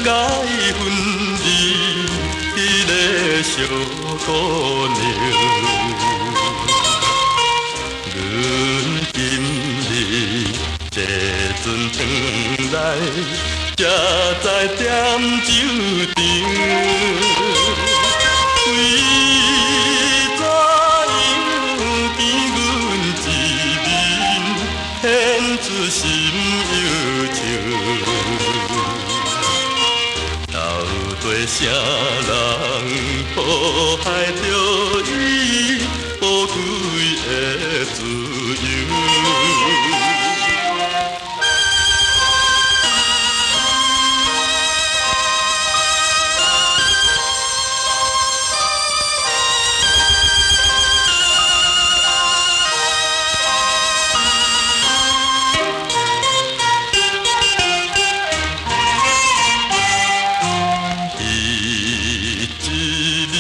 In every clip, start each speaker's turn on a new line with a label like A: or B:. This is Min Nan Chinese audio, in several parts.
A: 該分離彼个小姑娘。阮今日坐船轉來，才知踮酒場。為怎樣見阮一面，顯出心憂愁？到底啥人破壞著伊寶貴的自由？伊一日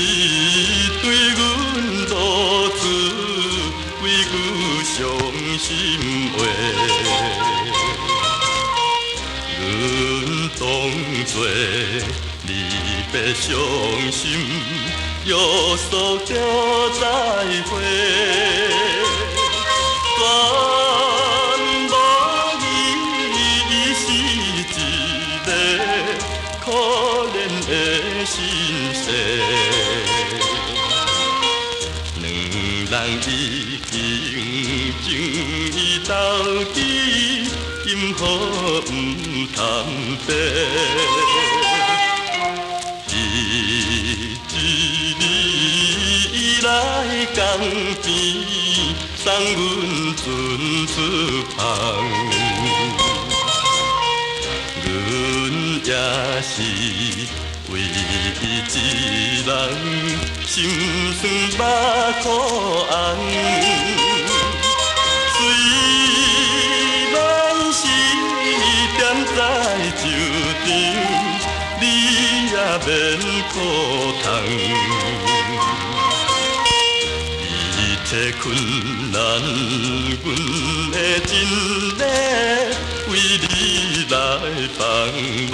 A: 對阮如此，幾句傷心話。阮當作離別傷心，約束著再會。全無伊是一个可憐的心事。兩人已經情意投機，今好毋通白。伊一日伊來江邊，送阮船出帆。阮也是為伊一人，心酸目眶紅。雖然是踮在酒場，你也免苦痛。一切困難，阮會盡力為你來幫忙。